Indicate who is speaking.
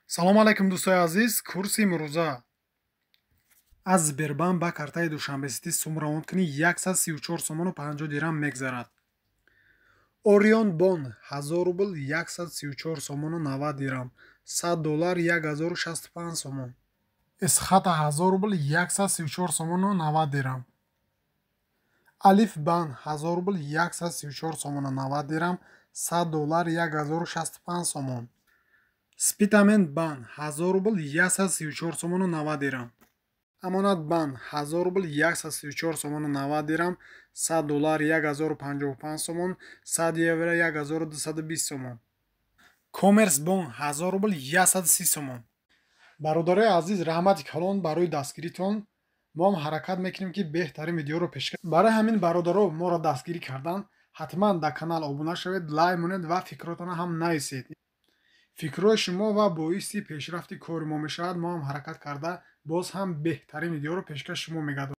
Speaker 1: Салом алайкум, дӯстои азиз. Курси имрӯза: аз Сбербанк ба картаи Душанбе Сити сум равон кунӣ, 134 сомону 50 дирам мегзарад. Орион Бон 1000 рубл 134 сомону 90 дирам, 100 доллар 1065 сомон. Эсхата 1000 рубл 134 сомону 90 дирам. Алиф Бан 1000 рубл 134 сомону 90 дирам, 100 доллар 1065 сомон. Спитамен Бан 1000 рубл 134 сомону 90 дирам. Амонат Бан 1000 рубл 134 сомону 90 дирам, 100 доллар 1055 сомон, 100 евро 1220 сомон. Коммерс Бонк 1000 рубл 130 сомон. Бародарои азиз, раҳмати калон барои дастгиритон. Мо ҳам ҳаракат мекунем, ки беҳтарин видеоро пешкаш. Барои ҳамин, бародаро, моро дастгирӣ кардан ҳатман дар канал обуна шавед, лайк монед ва фикротонро ҳам нависед. Фикрҳои шумо ва боиси пешрафти кори мо мешавад. Мо ҳам ҳаракат карда, боз ҳам беҳтарин видеоро пешкаши шумо мегардонем.